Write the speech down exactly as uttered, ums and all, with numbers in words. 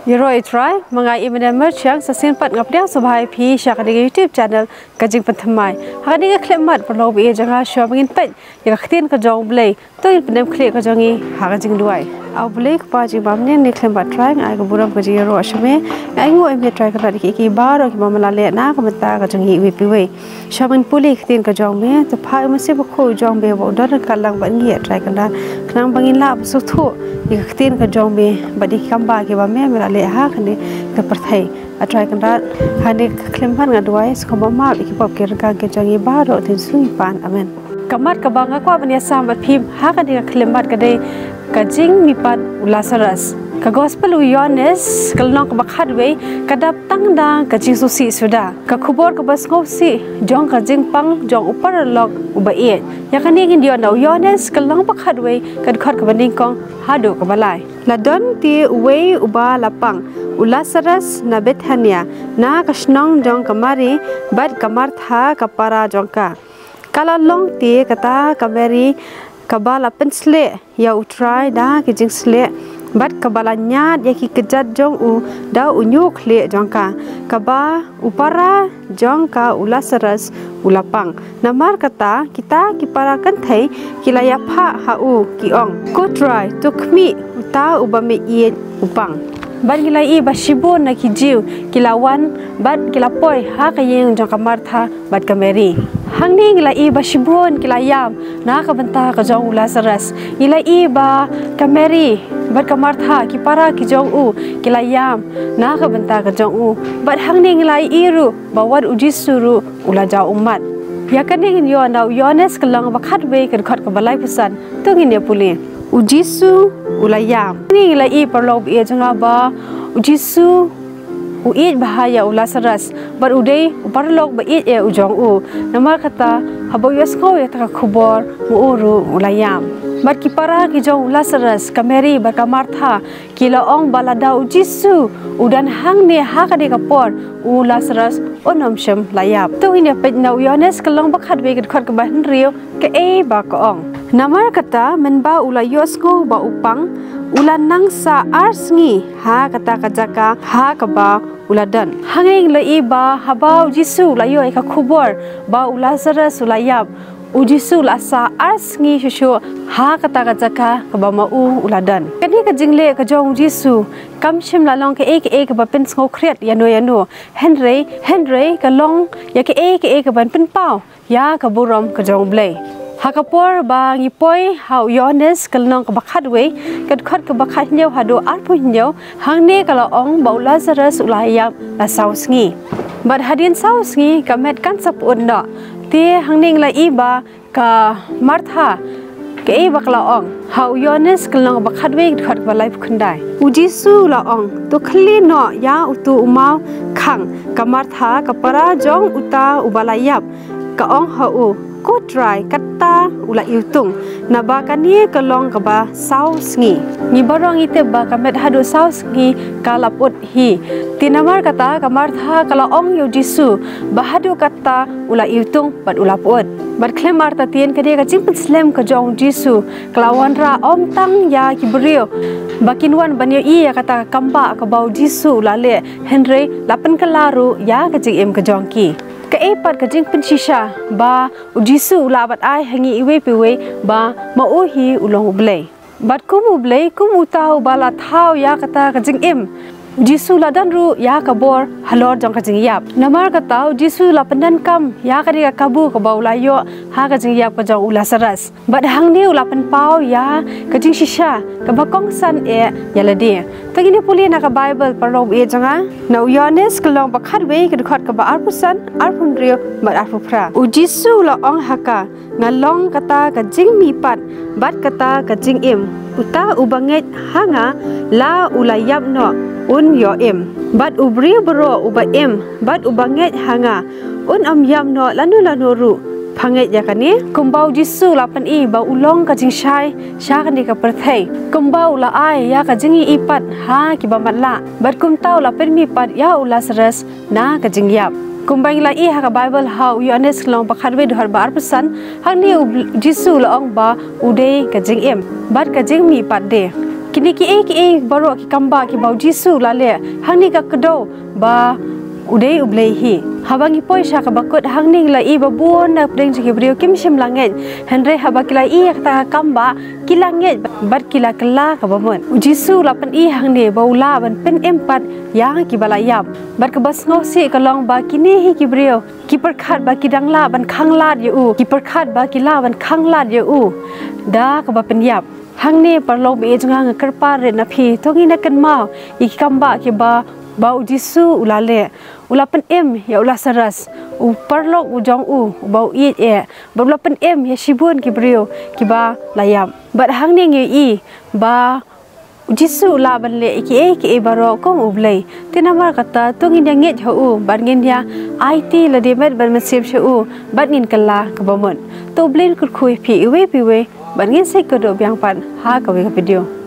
Ïaroh ïa u Trai, ma nga Emmanuel Merchiang, sa shisien pat nga pdiang sngewbha ïa phi sha kane ka YouTube channel, Ka Jingpynthymmai. Ha kane ka khyllipmat paralok ba ïeit jong nga, shuwa ba ngin peit ïa ka ktien ka jong U Blei, to ngin pyndem khlieh ka jong ngi ha ka jingduwai. A U Blei Kpa jong ngi ba ha kane ka khyllipmat Trai, nga ai ka burom ka jingïaroh sha me. Nga ainguh ïa me Trai Kynrad ïa kiei kiei baroh kiba me la leh na ka bynta ka jong ngi iwei pa iwei. Shuwa ba ngin pule ïa ka ktien ka jong me, to phah ïa u Mynsiem Bakhuid jong me ba u don ryngkat lang bad ngi, Trai Kynrad, khnang ba ngin lah ban sngewthuh ïa ka ktien ka jong me bad ïa ki kam ba kiba me, me la leh ha kane ka pyrthei. A Trai Kynrad, ha kane ka khyllipmat nga duwai, sngewbha map ïa ki pop ki ryngkang ki jong ngi baroh, ha ka kyrteng U Jisu ngi pan. Amen. Ka mat kaba nga kwah ban ïasam bad phi ha kane ka khyllipmat ka dei ka jingmihpat u Lasarus. Ka Gospel u Ïoannis ka lynnong kaba khatwei ka dap tang da ka jingsngewsih suda. Ka khubor kaba sngewsih jong ka jingpang jong u paralok uba ïeit. Ïa kane ngin ïoh na u Ïoannis ka lynnong ba khatwei, ka dkhot kaba nyngkong haduh kaba lai. La don te uwei uba la pang, u Lasarus na Bethania, na ka shnong jong ka Mari bad ka Martha ka para jong ka. Ka la long te kata ka Mari kaba la pynsleh ïa u Trai da ki jingsleh, bad kaba la ñiad ïa ki kjat jong u da u ñiuhkhlieh jong ka, kaba u para jong ka u Lasarus u la pang. Namar kata kita ki para kynthei ki la ïaphah ha u, ki ong, Ko Trai, to khmih, uta uba me ïeit u pang. Bad ngi la ïohi ba shibun na ki Jiw ki la wan bad ki la poi ha ka ïing jong ka Martha bad ka Mari. Hangne ngi la ïohi ba shibun ki la ïam na ka bynta ka jong u Lasarus. Ngi la ïohi ba ka Mari bad ka Martha, ki para ki jong u, ki la ïam na ka bynta ka jong u. Bad hangne ngi la ïohi ruh ba wat u Jisu ruh u la jaw ummat. Ïa kane ngin ïoh na u Ïoannis ka lynnong ba khatwei, ka dkhot kaba laiphew san. To ngin ïa pule. U Jisu u la ïam. Hangne ngi la ïohi paralok ba ïeit jong nga ba u Jisu u ïeit bha ïa u Lasarus, bad u dei u paralok ba ïeit eh u jong u. Namar kata, haba u ïohsngew ïa kata ka khubor, ma u ruh u la ïam. Bad ki para ki jong u Lasarus, ka Mari bad ka Martha, ki la ong ba lada u Jisu u don hangne ha kane ka por, u Lasarus un ym shym la ïap. To ngin ïa peit na u Ïoannis ka lynnong ba khatwei, ka dkhot kaba hynriew, kaei ba ka ong. Namar kata, mynba u la ïohsngew ba u pang, u la nang sah ar sngi ha kata ka jaka ha kaba u la don. Hangne ngi la ïohi ba haba u Jisu u la ïoh ïa ka khubor ba u Lasarus u la ïap, u Jisu u la sah ar sngi shuh shuh ha kata ka jaka kaba ma u u la don. Kane ka jingleh ka jong u Jisu kam shym la long kaei kaei kaba pynsngewkhriat ïano ïano. Hynrei, hynrei ka long ïa kaei kaei kaban pynpaw ïa ka burom ka jong U Blei. Ha ka por ba ngi poi ha u Ïoannis ka lynnong kaba khatwei, ka dkhot kaba khathynñiew haduh arphew hynñiew, hangne ka la ong ba u Lasarus u la ïap la saw sngi. Bad hadien saw sngi ka met kan sa pyut noh. Te hangne ngi la ïohi ba ka Martha, kaei ba ka la ong ha u Ïoannis ka lynnong ba khatwei, ka dkhot kaba laiphew khyndai. U Jisu u la ong, to khyllie noh ïa uto u maw khang. Ka Martha, ka para jong uta uba la ïap, ka ong ha u, Ko Trai, kata u la iwtung, naba kane ka long kaba saw sngi. Ngi baroh ngi tip ba ka met haduh saw sngi ka la pyut hi. Te namar kata ka Martha ka la ong ïa u Jisu ba haduh katta u la iwtung bad u la pyut. Bad khlem artatien, kane ka jingpynslem ka jong u Jisu ka la wanrah ym tang ïa ki briew ba kin wan ban ïohi ïa kata ka kambah kaba u Jisu u la leh, hynrei la pynkylla ruh ïa ka jingim ka jong ki. Kaei pat ka jingpynshisha ba u Jisu u lah ban ai ha ngi iwei pa iwei ba ma u hi u long U Blei. Bad kum U Blei, kum uta uba la thaw ïa kata ka jingim, u Jisu u la don ruh ïa ka bor halor jong ka jingïap. Namar kata u Jisu u la pyndonkam ïa kane ka kabu kaba u la ïoh ha ka jingïap ka jong u Lasarus. Bad hangne u la pynpaw ïa ka jingshisha kaba kongsan eh ïa lade. To ngin ïa pule na ka Baibl paralok ba ïeit jong nga, na u Ïoannis ka lynnong ba khatwei, ka dkhot kaba arphew san, arphew hynriew bad arphew phra. U Jisu u la ong ha ka, Nga long kata ka jingmihpat bad kata ka jingim. Uta uba ngeit ha nga, la u la ïap noh, un ïoh im. Bad u briew baroh uba im bad uba ngeit ha nga, un ym ïap noh lano lano ruh. Pha ngeit ïa kane? Kumba u Jisu u la pyni ba u long ka jingshai sha kane ka pyrthei, kumba u la ai ïa ka jingïohi pat ha kiba matlah, bad kumta u la pynmihpat ïa u Lasarus na ka jingïap. Kumba ngi la ïohi ha ka Baibl ha u Ïoannis ka lynnong ba khatwei, dkhot ba arphew san, hangne u Bl-, Jisu u la ong ba u dei ka jingim bad ka jingmihpat de. Kine kiei kiei baroh ki kambah kiba u Jisu u la leh hangne ka kdew ba u dei u Blei hi. Haba ngi poi sha kaba kut hangne ngi la ïohi ba bun na pdeng jong ki briew kim shym la ngeit. Hynrei haba ki la ïohi ïa kata ka kambah ki la ngeit bad ki la kylla kaba mut. U Jisu u la pyni hangne ba u lah ban pynim pat ïa kiba la ïap. Bad kaba sngewsih ka long ba kine hi ki briew ki pyrkhat ba ki dang lah ban khanglad ïa u, ki pyrkhat ba ki lah ban khanglad ïa u da kaba pynïap. Hangne paralok baieit jong nga, nga kyrpad rit na phi, to ngin ïa kynmaw ïa ki kambah kiba ba u Jisu u la leh. U la pynim ïa u Lasarus, u paralok u jong u uba u ïeit eh, bad u la pynim ïa shibun ki briew kiba la ïap. Bad hangne ngi ïohi ba u Jisu u lah ban leh ïa kiei kiei baroh kum u Blei. Te namar kata to ngin ïa ngeit ha u bad ngin ïa aiti lade met bad mynsiem sha u bad ngin kylla kaba mut. To u Blei un kyrkhu ïa phi iwei pa iwei bad ngin sa ïakynduh biang pat ha kawei ka video.